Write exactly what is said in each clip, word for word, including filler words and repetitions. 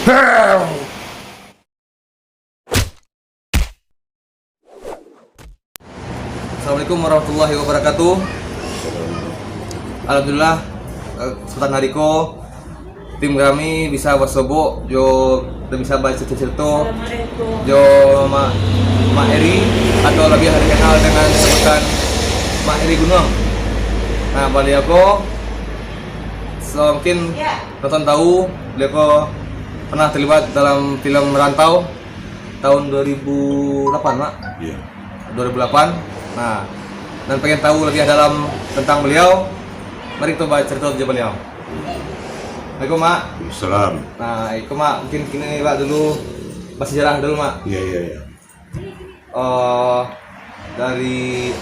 Assalamualaikum warahmatullahi wabarakatuh. Alhamdulillah, eh, kesempatan hari ko, tim kami bisa basobok jo, dan bisa bacarito-carito jo Mak, Mak Eri, atau lebih dikenal dengan sebutan Mak Eri Gunuang. Nah, baliau ko, so, mungkin nonton tahu, baliau ko pernah terlibat dalam film Rantau tahun dua ribu delapan, Mak? Iya. Dua ribu delapan. Nah, dan pengen tahu lebih dalam tentang beliau, mari kita bacarito jo baliau. Assalamualaikum, Mak. Waalaikumsalam. Nah, iko, Mak, mungkin kini Mak dulu basejarah dulu, Mak. Iya, iya, iya. Eh, dari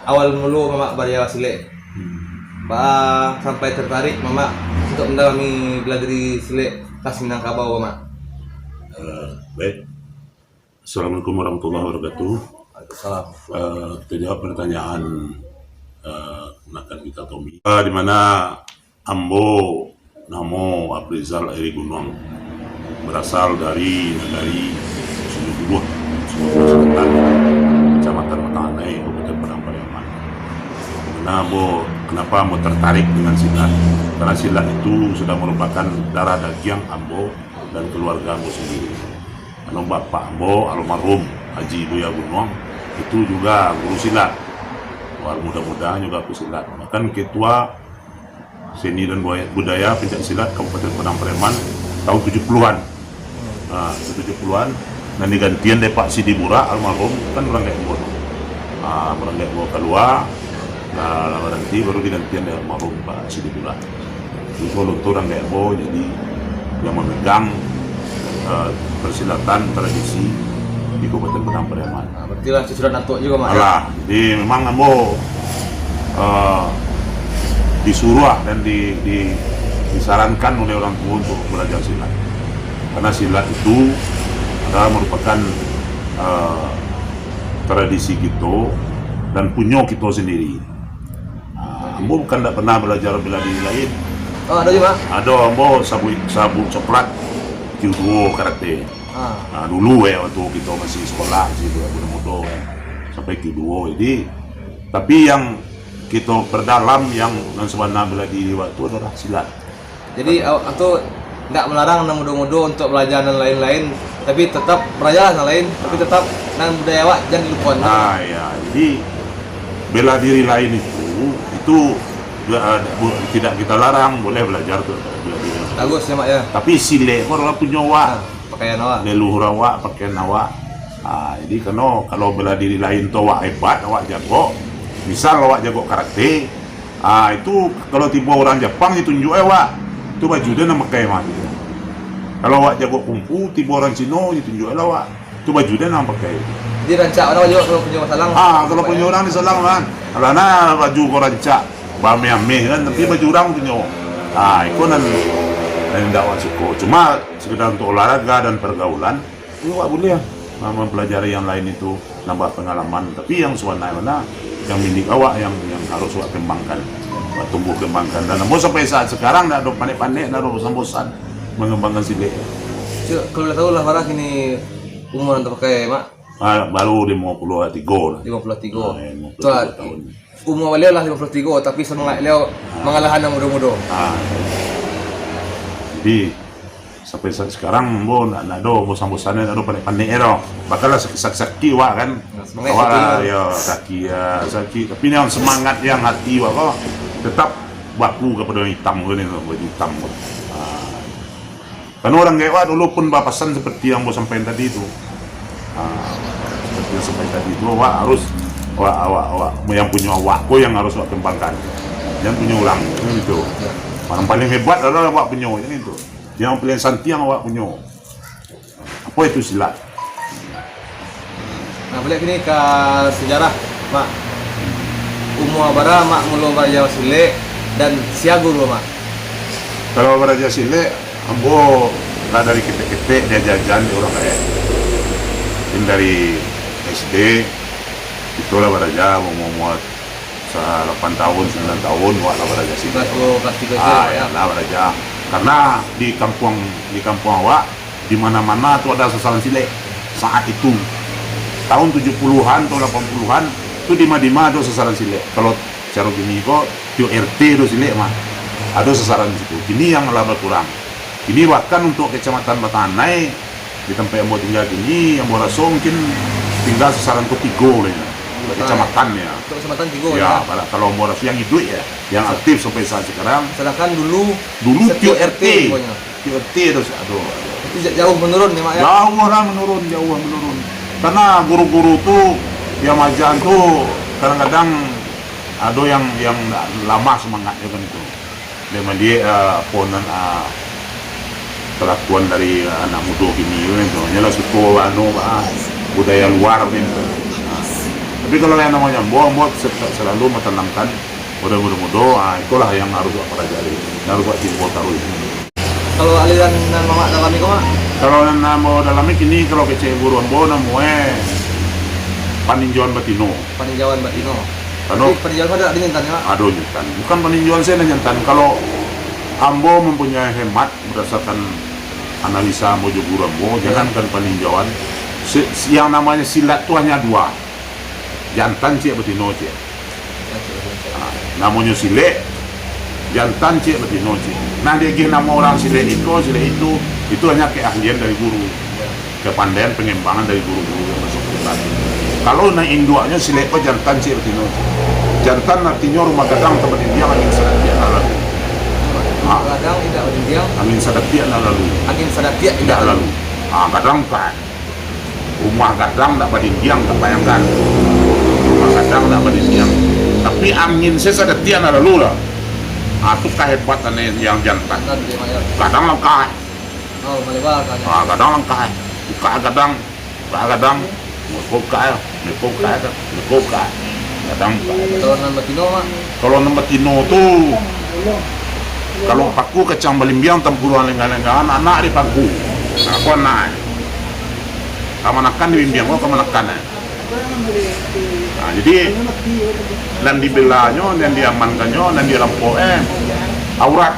awal mulu Mamak balajar silek. Hmm. Baa sampai tertarik Mamak untuk mendalami bela diri silek khas Minangkabau, Mamak? Eh, baik. Assalamualaikum warahmatullahi wabarakatuh. Waalaikumsalam. Eh, kita jawab pertanyaan, eh, keponakan kita, Tommy. Eh, di mana ambo, namo Afrizal Eri Gunuang, berasal dari nagari Sumajuluah, Sumatera Selatan, Kecamatan Batang Anai, Kabupaten Padang Pariaman. Nah, ambo, kenapa ambo tertarik dengan silat? Karena silat itu sudah merupakan darah dagiang ambo dan keluarga ambo sendiri. Karena bapak ambo, almarhum Haji Buya Gunuang, itu juga guru silat. Awal muda-muda juga guru silat. Bahkan ketua seni dan budaya pencak silat Kabupaten Padang Pariaman tahun tujuh puluhan. Nah, tujuh puluhan, nan digantian dek Pak Sidi Burak, almarhum, kan urang Gaek Ambo tu. Ah, urang Gaek Ambo kalua, nah, lah baranti, baru digantian dek almarhum Pak Sidi Burak. Jadi, kalau tu urang Gaek Ambo, jadi yang memegang, eh, persilatan tradisi di Kabupaten Padang Pariaman. Ah, berarti lah susunan datuk juga, Mak, ya? Alah, jadi memang ambo, eh, disuruh dan di, di, disarankan oleh orang tua untuk belajar silat. Karena silat itu adalah merupakan, eh, tradisi kito dan punyo kito sendiri. Ah, ambo bukan ndak pernah belajar bela diri lain. Oh, ado juga? Ado, ambo sabuk, sabuk coklat Q dua karate. Ah. Ah, dulu, eh, waktu kito masih sekolah, masih mudo-mudo, eh, sampai Q dua. Jadi, tapi yang kito perdalam, yang nan sabana bela diri awak tu adalah silat. Jadi, awak tu ndak melarang nan mudo-mudo untuk belajar nan lain-lain, tapi tetap belajar nan lain, tapi tetap nan budaya awak jan dilupoan. Ah, ya. Jadi, bela diri lain itu, itu, eh, bu-, tidak kita larang, boleh belajar tu, bela diri. Bagus ya, Mak, ya. Tapi silek ko adalah punyo awak. Ah, pakaian awak. Leluhur awak, pakaian awak. Ah, jadi kano, kalau bela diri lain tu awak hebat, awak jago. Misal awak jago karate, ah, itu kalau tibo urang Japang, ditunjuk awak. Tu baju dia nan pakai mah. Kalau awak jago kungfu, tibo urang Cino, ditunjuk lah awak. Tu baju dia nan pakai. Jadi rancak awak juo kalau punyo salang. Ah, kalau punyo urang disalang kan. Kalau na baju ko rancak, baameh-ameh kan, tapi baju urang punyo. Ah, iko nan, nan indak awak suko. Cuma sekedar untuk olahraga dan pergaulan, Iyo, awak buliah ma-, mempelajari yang lain itu, nambah pengalaman. Tapi yang sabana-bana, yang milik awak, yang, yang harus awak kembangkan, awak tumbuh kembangkan. Dan ambo sampai saat sekarang ndak ado panek-panek, ndak ado bosan-bosan mengembangkan silek. Cuk, kalau boleh tahu lah, bara kini umur nan tapakai, Mak? Ah, baru limo puluah tigo lah. Limo puluah tigo. Ah, ya, limo puluah tigo tahun. Umur baliau lah limo puluah tigo, tapi semangat baliau mangalahan nan mudo-mudo. Ah. Jadi, sampai sa-, sekarang ambo ndak, ndak ado bosan-bosan, ndak ado panek-panek doh. Bahkan lah sakik-sakik awak kan. Nah, semangat awak sakit lah, tu. Yo, sakik, ya, sakik. Tapi yang semangat, yang hati awak ko tetap baku kapado yang itam ko ni, baju itam ko. Ah. Karena urang gaek awak dulu pun bapasan seperti yang ambo sampaikan tadi tu. Ah, seperti yang sampaikan tadi tu, awak harus, awak, awak, awak, yang punyo awak ko yang harus awak kembangkan. Jan punyo urang, kan gitu. Yang paling hebat adalah awak punyo, kan gitu. Yang paling santiang awak punyo. Apo itu silat? Nah, baliak kini ka sejarah, Mak. Umua bara Mak mulo balaja silek, dan sia guru, Mak? Kalau balaja silek, ambo lah dari ketek-ketek diaja-aja dek urang gaek. Mungkin dari S D, kito lah balaja, umua-umua sa-, lapan tahun, sambilan tahun, awak lah balaja silek. Kelas duo, kelas tigo S D, ah, Mak, ya? Yo, lah balaja. Karena di kampuang, di kampuang awak, Di mana-mana tu ada sasaran silek saat itu. Tahun tujuh puluhan, tahun lapan puluhan, tu dima-dima ado sasaran silek. Kalau caro kini ko, tiok R T ado silek mah. Ado sasaran di situ. Kini yang lah bakurang. Kini bahkan untuk Kecamatan Batangan Anai, di tampek ambo tingga kini, ambo raso mungkin tingga sasaran ko tigo lah ya. Kecamatan ya. Untuk kecamatan tigo ya. Ya, kalau ambo raso yang iduik ya, yang aktif sampai saat sekarang. Sedangkan dulu, dulu tiok R T pokoknya. Tiok R T ado, ado. Itu ja-, jauh menurun ya, Mak, ya? Jauh lah menurun, jauh lah menurun. Karena guru-guru tu, yang maaja tu, kadang-kadang ado yang, yang lamah semangatnyo kan itu. Dek maliek, ah, apo nan, ah, kelakuan dari anak mudo kini tu kan itu. Hanyolah suko, anu, ah, budaya luar kan itu. Ah. Tapi kalau yang namonyo ambo, ambo se-, selalu matanamkan Mudo-mudo, mudo, ah, ikolah yang harus awak pelajari, yang harus awak timbua taruih. Kalau aliran nan Mamak dalami ko, Mak? Kalau nan ambo dalami kini, kalau kecek guru ambo, namonyo paninjauan batino. Paninjauan batino. Anu. Tapi paninjauan ko ado, ado nyantan, Mak? Ado nyantan. Bukan paninjauan sajo nyantan. Kalau ambo mempunyai hemat berdasarkan analisa ambo jo guru ambo, ya, jangankan paninjauan, si-, si-, yang namanya silat tu hanya dua. Jantan ciek, batino ciek. Ah, namonyo silek, jantan ciek, batino ciek. Nah, diagiah namo urang silek iko, silek itu, itu hanya keahlian dari guru. Kepandaian pengembangan dari guru-guru yang bersangkutan. Kalau nan induaknyo silek ko jantan ciek, batino ciek. Jantan artinyo rumah gadang tabadindiang, angin sadatiak nan lalu. Ah. Gadang indak badindiang. Angin sadatiak nan lalu. Angin sadatiak indak lalu. Ah, gadang kan. Rumah gadang ndak badindiang, ndak bayangkan. Rumah gadang ndak badindiang. Tapi angin se sadatiak nan lalu lah. Ah, tu kahebatannyo yang jantan. Gadang langkah. Oh, malebar kan. Ah, gadang langkah. Buka gadang, buka gadang. Buka, buka, buka, buka. Gadang buka. Kalau nan batino, Mak? Kalau nan batino tu, kalau paku kacang balimbiang, tampuluah lenggang-lenggang, anak di paku. Nah, ko anak. Kamanakan di bimbiang, ko kamanakan, eh. Nah, jadi, nan dibelanyo, nan diamankannyo, nan dirampok, eh, aurat.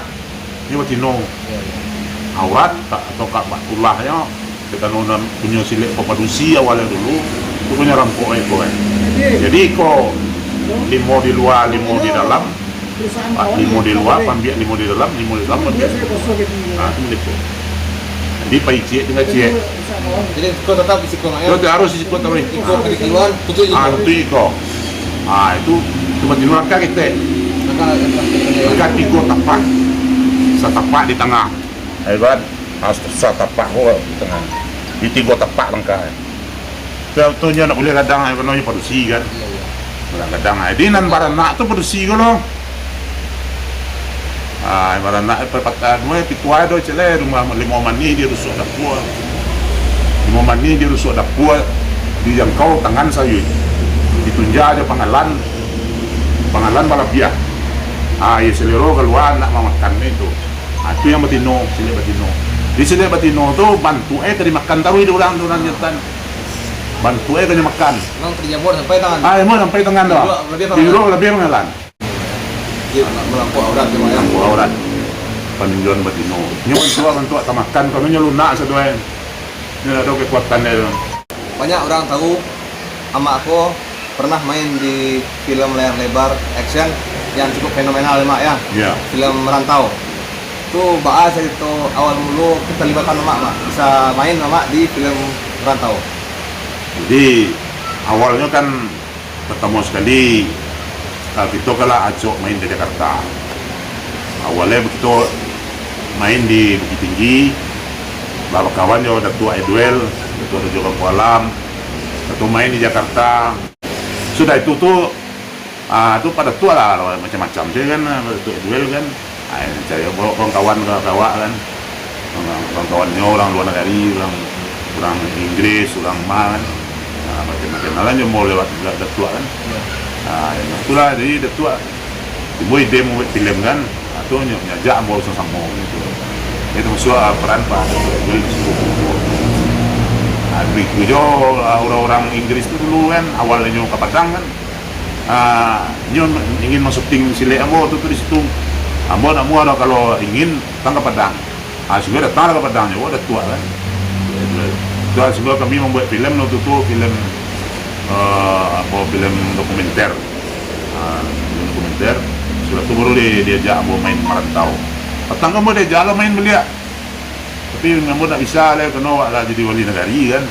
Nyo batino. Aurat, ka-, atau ka bak tulahnyo, Kito nan punyo silek ko padusi awalnyo dulu, tu punyo rampok iko kan. Jadi iko limo di lua, limo di dalam, ah, limo di lua, pambiak limo di dalam, limo di dalam, pambiak. Ah, tu malipuik. Jadi, pai ciek tingga ciek. Jadi, iko tetap di siko, Mak, yo? Yo, harus di siko taruih. Iko ka di kaluan, tutuik iko. Ah, tutuik iko. Ah, itu, itu batino langkah kito. Langkah, langkah. Langkah tigo tapak. Satapak di tangah. Yo kan? Ah, satapak ko tangah. Di tigo tapak langkah. Sabetulnyo ndak buliah gadang, karano inyo padusi kan. Iyo, iyo. Nak gadang, jadi nan baranak tu padusi ko lo. Ah, baranak, eh, patah, dua, pituah do, cek le, rumah limo manih di rusuak dapua. Limo manih di rusuak dapua, dijangkau tangan sayuik. Ditunja jo pangalan, pangalan balabiah. Ah, iyo, salero kalua nak mamakan itu. Ah, tu yang batino, silek batino. Di silek batino tu bantuak e ka dimakan taruih di urang, di urang jantan. Bantuak e ka dimakan. Memang tajamur sampai tangan. Ah, memang sampai tangan tu. Di luak labiah pangalan. Di luak labiah pangalan. Jadi, malampau aurat tu, Mak, yo? Malampau aurat. Paninjauan batino. Nyo bantuak, bantuak tamakan, karano nyo lunak sado e. Nyo ado kekuatan e tu. Banyak urang tahu, amak ko pernah main di filem layar lebar action yang cukup fenomenal, Mak, yo. Iyo. Filem Merantau. Tu baa carito awal mulo keterlibatan Mak, Mak, bisa main Mak di filem Merantau? Jadi, awalnyo kan pertamo sakali, ah, kito kan lah acok main ka Jakarta. Awalnyo kito main di Bukittinggi, lah bakawan jo Datuak Edwel, Datuak Rajo Bangku Alam, kito main di Jakarta. Sudah itu tu, ah, tu pado tu lah macam-macam sajo kan, pado tu duel kan. Ah, cari kawan-kawan ka awak kan. Kawan-kawannyo urang lua nagari, urang, urang Inggris, urang ma kan. Ah, macam-macam lah nyo mau lewat Datuak kan. Iyo. Ah, itulah, jadi Datuak timbul ide mambuek filem kan. Ah, tu nyo, nyo ajak ambo samo-samo gitu. Itu masuak, ah, peran Pak Datuak Edwel di situ. Ah, begitu jo, ah, urang-urang Inggris tu dulu kan, awalnyo ka Padang kan. Ah, nyo ingin masuting silek ambo tu, tu di situ. Ambo ndak muah doh, kalau ingin, datang ka Padang. Ah, sudah datang ka Padang juo Datuak kan. Itu lah. Itu lah, sebelum kami membuat filem waktu tu, filem, eh, apa, filem dokumenter. Ah, filem dokumenter. Sudah tu baru di-, diajak ambo main marantau. Patang kan ambo diajak lah main baliak. Tapi ambo ndak bisa lah, karano awak lah jadi wali nagari kan.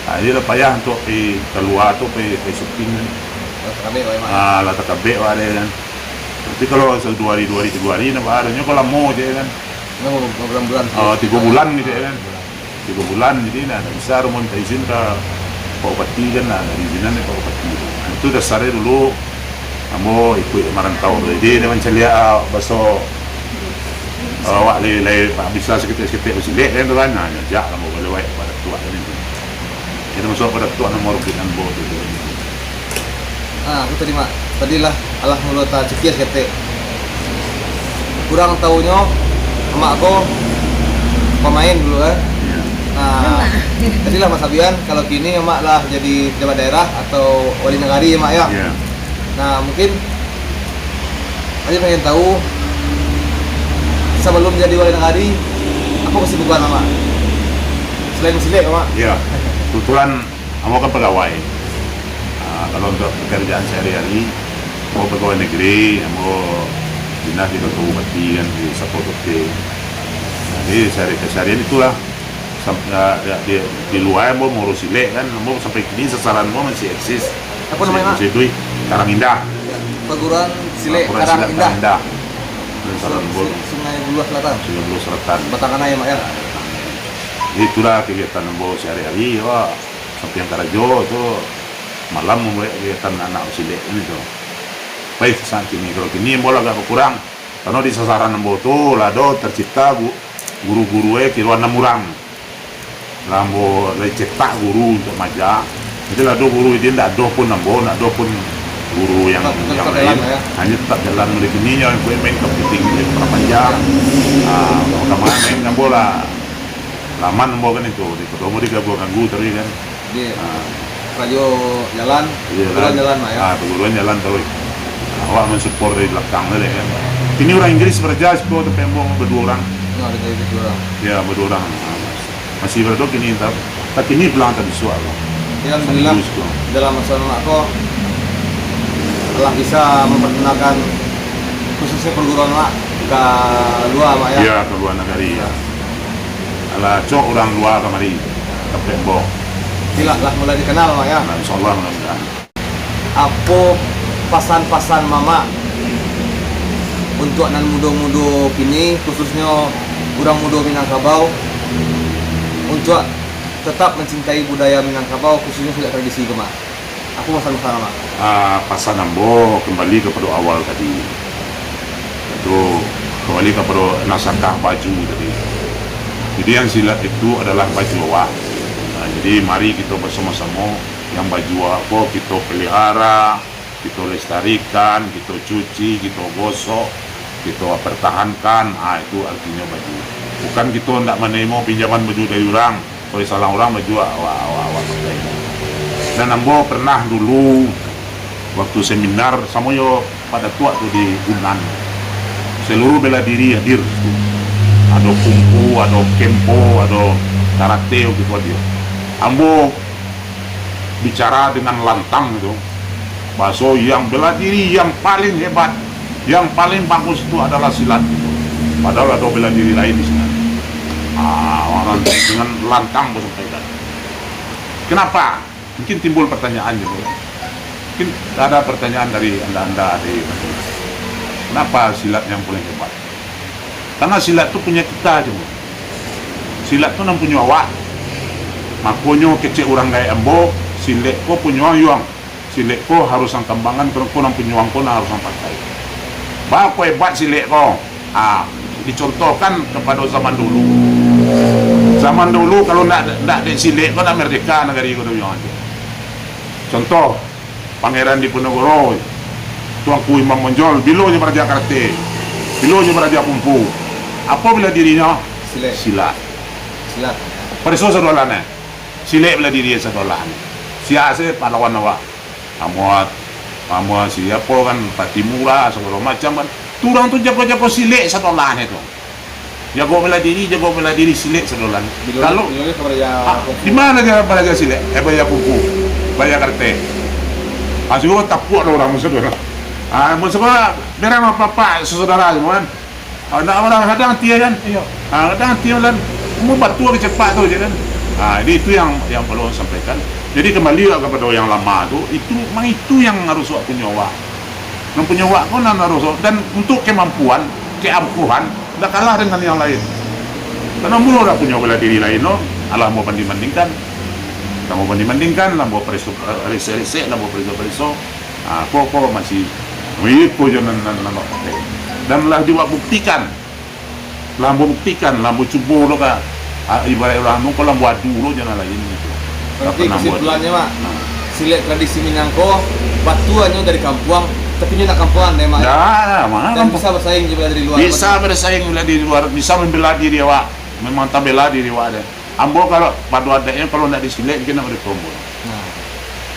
Ah, jadi lah payah untuak pai kalua tu, pai, pai syuting kan. Lah takabek awak, Mak? Ah, lah takabek awak deh kan. Tapi kalau sa-, duo hari, duo hari, tigo hari, ndak baa doh. Nyo kalau lamo je kan. Nyo babulan-bulan. Ah, tigo bulan gitu ya kan. Tigo bulan, jadi nah, ndak bisa ambo minta izin ka Pak Bupati kan, nah, ndak diizinan dek Pak Bupati. Nah, itu dasarnyo dulu ambo ikuik marantau tu. Jadi, dia mancaliak, ah, baso, ah, awak lai, lai bisa saketek-saketek basilek kan tu kan. Nah, diajak lah ambo balewek Pak Datuak tadi tu. Jadi, masuak Pak Datuak nan marukikan ambo tu. Ah, aku tadi, Mak. Tadi lah, alah mulo tacikir saketek. Kurang tahunyo, Amak ko pamain dulu, kan? Iya. Nah, tadi lah Mak sabian, kalau kini Amak lah jadi pejabat daerah atau wali nagari, Mak, ya? Iya. Nah, mungkin Aja pengen tahu, sabalum jadi wali nagari, apo kesibukan Amak? Selain basilek, Amak? Iya. Kebetulan ambo kan pagawai. Ah, kalau untuk pekerjaan sehari-hari, ambo pagawai negeri, ambo dinas di kantor bupati kan, di Satpol P P. Jadi, sehari-, keseharian itulah. Sam-, ah, di, di, di lua ambo maurusi silek kan, ambo sampai kini sasaran ambo masih eksis. Apo namonyo, Mak? Masih, masih hiduik. Karang Indah. Perguruan Silek Karang Indah. Karang Indah. Sasaran ambo Su-, Sungai Buloh Selatan. Sungai Buloh Selatan. Batang Anai, Mak, ya? Itulah kegiatan ambo sehari-hari, yo. Sampai karajo tu, malam mambuek kegiatan anak silek kan itu. Baik, saat kini, kalau kini ambo lah agak bakurang. Karano di sasaran ambo tu lah ado tercipta gu-, guru-guru, eh, kiro anam urang. Lah ambo lai cetak guru untuak maja. Jadi lah ado guru, jadi ndak ado pun ambo, ndak ado pun guru yang, tetap, yang tetap lain jalan, ya? Hanyo tetap jalan. Mulai kini nyo ambo main kepiting, main parapanjang. Ah, kamari main ambo lah, laman ambo kan itu. Di pertama diganggu-ganggu tadi kan. Jadi, ah, karajo jalan, iya, perguruan jalan, Mak, ya? Ah, perguruan jalan taruih. Ah, awak mansupport dari balakang tu deh, kan. Kini urang Inggris baraja siko, tapi ambo baduo urang. Oh, ado Inggris duo urang. Ya, baduo urang. Ah, mas-, masih barado kini, ta-, tak kini pulang, tak bisuak lah. Ya, alhamdulillah, dalam masa Amak ko, lah bisa memperkenalkan khususnya perguruan Amak ka lua, Mak, ya? Ya, ka lua nagari, ya. Alah, acok urang lua kamari, tampek ambo. Itulah lah mulai dikenal, Mak, ya. Nah, insyaallah, mudah-mudahan. Apo pasan-pasan Mamak untuak nan mudo-mudo kini, khususnyo urang mudo Minangkabau, untuak tetap mancintai budaya Minangkabau, khususnyo silek tradisi ko, Mak? Apo pasan-pasan, Mak? Ah, pasan ambo kembali kapado awal tadi. Itu kembali kapado nasakah baju tadi. Jadi, yang silat itu adalah baju awak. Ah, jadi, mari kito basamo-samo, yang baju awak ko kito pelihara, kito lestarikan, kito cuci, kito gosok, kito pertahankan. Ah, itu artinyo baju. Bukan kito ndak manarimo pinjaman baju dari urang. Kalau salah urang baju awak, awak, awak pakai. Dan ambo pernah dulu waktu seminar samo jo Pak Datuak tu di Gunan. Seluruh bela diri hadir tu. Ado kungfu, ado kempo, ado karate, gitu hadir. Ambo bicara dengan lantang tu. Bahaso yang bela diri yang paling hebat, yang paling bagus itu adalah silat. Padahal ado bela diri lain di sinan. Ah, urang dengan lantang basampaikan. Kenapa? Mungkin timbul pertanyaan juga. Mungkin ada pertanyaan dari anda-anda di, kenapa silat yang paling hebat? Karena silat tu punya kita je. Silat tu nan punyo awak. Makonyo kecek urang gaek ambo, silek ko punyo ayuang. Silek ko harus ang kambangan, ko nan punyo ang ko nan harus ang pakai. Baa ko hebat silek ko? Ah, dicontohkan kepada zaman dulu. Zaman dulu kalau ndak, ndak dek silek ko ndak merdeka nagari ko tu. Contoh, Pangeran Diponegoro, Tuanku Imam Bonjol, bilo nyo baraja karate, bilo nyo baraja kungfu. Apo bela dirinyo? Silek. Silat. Silat. Pareso sadolah neh. Silek bela diri sadolah neh. Sia se pahlawan awak? Amuat, amuat siapo kan, Patih Murah, sagalo macam kan. Tu urang tu jago-jago silek sadolah neh tu. Jago bela diri, jago bela diri, silek sadolan. Kalau, ah, di ma jalan balaja silek? Eh, balaja kungfu, balaja karate. Ah, suruah tapuak lah urang musuah tu lah. Ah, musuah tu lah, berang apak-apak, saudara semua kan. Ah, nak urang kadang ati kan? Iyo. Ah, kadang ati kan. Umur batua ke cepat tu je kan. Ah, jadi itu yang, yang perlu sampaikan. Jadi kembali lah kepada yang lama tu, itu, memang itu yang harus awak punyo awak. Nan punyo awak ko nan harus, dan untuk kemampuan, keampuhan, ndak kalah dengan yang lain. Karena mulu lah punyo bela diri lain tu, alah mau banding-bandingkan. Lah mau banding-bandingkan, lah mau pareso, resek-resek, lah mau pareso-pareso. Ah, ko, ko masih, iko jo nan, nan, nan, nan. Dan lah juga buktikan, lah ambo buktikan, lah ambo cubo lo ka, ah, ibarat urang tu, ko lah ambo adu lo jo nan lain gitu. Berarti kesimpulannya, Mak, silek tradisi Minang ko batuanyo dari kampuang, tapi nyo nak kampuang deh, Mak, ya? Dah, mana kampuang? Dan bisa bersaing juga dari luar, bisa bersaing juga di luar, bisa membela diri awak, memang tabela diri awak deh. Ambo kalau pado adaiknyo, kalau ndak disilek, mungkin ndak boleh promo. Nah.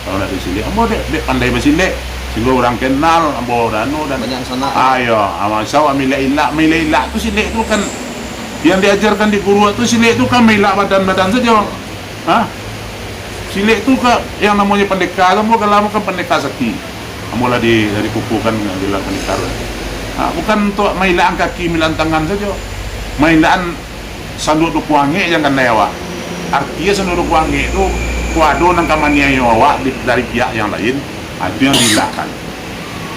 Kalau ndak disilek, ambo dek, dek pandai basilek. Sehinggo urang kenal, ambo danu dan banyak sanak. Ayo, ambo sawa milek ilak. Milek ilak tu silek tu kan, yang diajarkan di guru tu silek tu kan mailak badan-badan sajo. Ha? Silek tu ka, yang namonyo pandeka tu, ambo kalau ambo kan pandeka sakti. Ambo lah di, dari kuku kan, gelar pandeka tu. Ha, bukan untuk mailakan kaki, mailakan tangan sajo. Mailakan sanduak dukuang angek jan kanai awak. Arti sanduak dukuang angek tu, kok ado nan ka maniayo awak di, dari pihak yang lain, ha, itu yang diilakkan.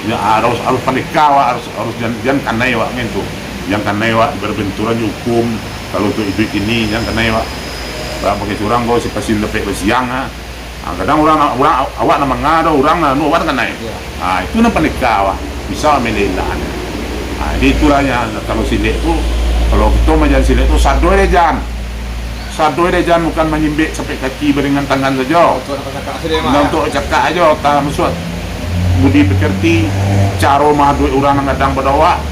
Ya, harus, harus pandeka awak, harus, harus jan, jan kanai awak ngen tu. Jan kanai awak berbenturan jo hukum, kalau tu iduik kini, jan kanai awak. Awak pakai surang ko, si pasin dapek basiang, ha. Ha, kadang urang, urang awak nan manga do, urang nan anu, awak nan kanai. Iyo. Ha, itu nan pandeka awak. Bisa milek ilaknyo. Ha, jadi itulah yang kalau silek tu, kalau kito maja silek tu, sadoi deh jan. Sadoi deh jan, bukan manyimbek sampai kaki baringan tangan sajo. Untuk cakak sajo, Mak, ya? Untuk cakak ajo, ta masuak budi pekerti, caro maaduik urang nan gadang pado awak,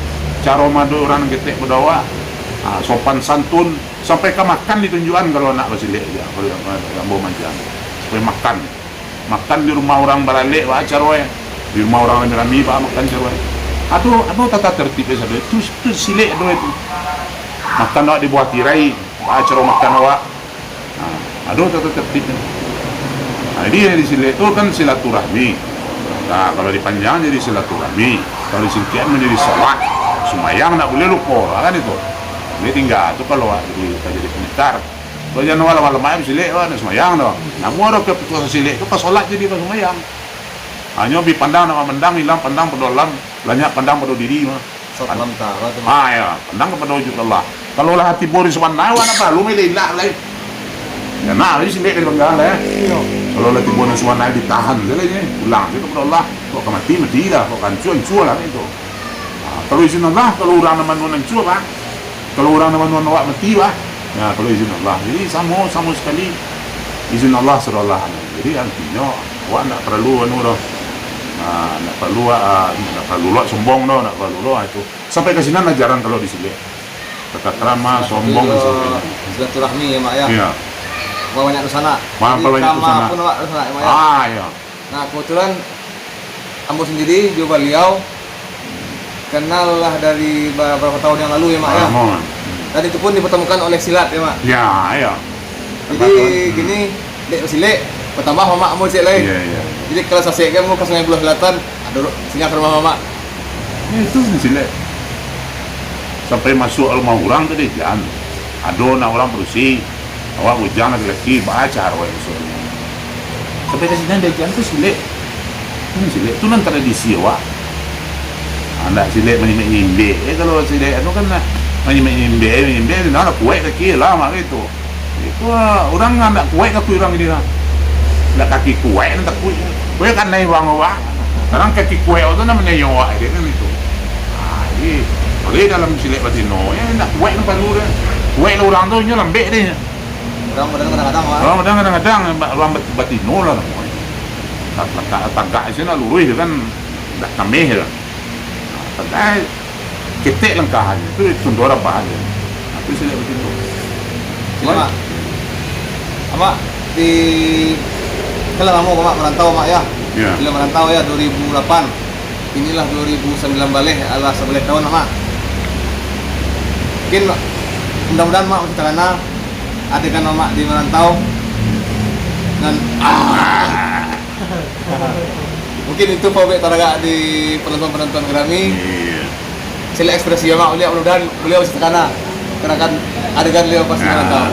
caro maaduik urang nan ketek pado awak. Ha, sopan santun, sampai ka makan ditunjuakan kalau anak basilek ajo, kalau ambo maja. Sampai makan. Makan di rumah urang baralek, baa caro e. Di rumah urang rami-rami, baa makan caro e. Ado, ado tata tertib e sadonyo. Tu, tu silek ado e tu. Makan awak di buah tirai, baa caro makan awak. Nah, ado tata tertibnyo. Nah, jadi yang di silek tu kan silaturahmi. Nah, kalau dipanjang jadi silaturahmi. Kalau disingkekkan menjadi salat. Sumayang ndak buliah lupo, kan itu. Jadi tingga tu kalau awak jadi, jadi pendekar. Kalau jan awak lamah-lamah basilek, awak ndak sumayang doh. Namun ado keputusan silek tu, ka salat jadi ka sumayang. Hanyo bi pandang nak mamandang, ilang pandang pado alam, banyak pandang pado diri mah. Salam tara tu, Mak. Ah, ya, pandang kapado wujud Allah. Kalau lah tibo di subanai, awak ndak paralu mailak-ilak lai. Ya, nah, jadi silek dari panggang, ya. Iyo. Kalau lah tibo di subanai, ditahan sajo lai, pulang sajo kapado Allah. Kok ka mati, mati lah. Kok ka hancua, hancua lah, gitu. Ah, kalau izin Allah, kalau urang nan manuan hancua, Bang. Kalau urang nan manuan awak mati, bah. Ya, kalau izin Allah. Jadi, samo, samo sakali izin Allah, surah Allah. Jadi, artinyo, awak ndak paralu anu doh. Ah, ndak paralu, ah, ndak paralu lo sombong doh, ndak paralu lo, ah, itu. Sampai ka sinan ajaran kalau di silek. Tata krama, sombong, dan sebagainya. Silaturahmi, ya, Mak, ya? Iya. Wah, banyak dunsanak. Wah, jadi, banyak kama dunsanak pun awak dunsanak, ya, Mak, ya? Ah, iya. Nah, kebetulan ambo sendiri jo baliau kenal lah dari ba-, beberapa tahun yang lalu, ya, Mak, ya? Lamo. Dan itu pun dipertemukan oleh silat, ya, Mak? Ya, ya. Jadi, kini, dek basilek, bertambah mamak ambo ciek lai. Iya, iya. Jadi, kalau sasek kan, ambo ka Sungai Buloh Selatan, ado singgah ka rumah mamak. Ya, itu di silek. Sampai masuak rumah urang tadi, jan. Ado nak urang padusi. Awak bujang laki-laki, baa caro awak basuo. Sampai ka sinan diagiahan tu silek. Hmm, silek tu nan tradisi awak. Ah, ndak silek manyimbek-nyimbek. Eh, kalau silek anu kan, nah, manyimbek-nyimbek, manyimbek, nah, lah kuaik kaki lah, mak gitu. Itu, ah, urang ndak kuaik kaki urang ini lah. Ndak kaki kuaik, ndak kuaik. Kuaik kan naik bang awak. Sekarang kaki kuaik awak tu namonyo awak, dia kan itu. Ah, jadi, kalau dalam silek batino, ya, ndak kuaik lah palu dia. Kuaik lah urang tu, inyo lambek dia. Urang badan kadang-kadang, Mak. Urang badan kadang-kadang, ba-, urang bat-, batino lah namonyo. Ta-, ta-, tagak sinan luruih tu kan, ndak kameh tu. Nah, tagak, ketek langkahnyo, tu tundo rabah ajo. Nah, tu silek batino. Mak, Mak, di, kan lah lamo Mak merantau, Mak, ya? Ya. Sudah merantau, ya, dua ribu delapan. Inilah dua ribu sembilan baleh, alah sabaleh tahun, Mak. Mungkin, Mak, Mudah-mudahan Mak masih takana adegan Mamak di Marantau. Dan mungkin itu fallback taragak di penonton-penonton kami. Iyo. Saya lihat ekspresi Mamak, mudah-mudahan beliau masih takana akan adegan beliau pas di Marantau.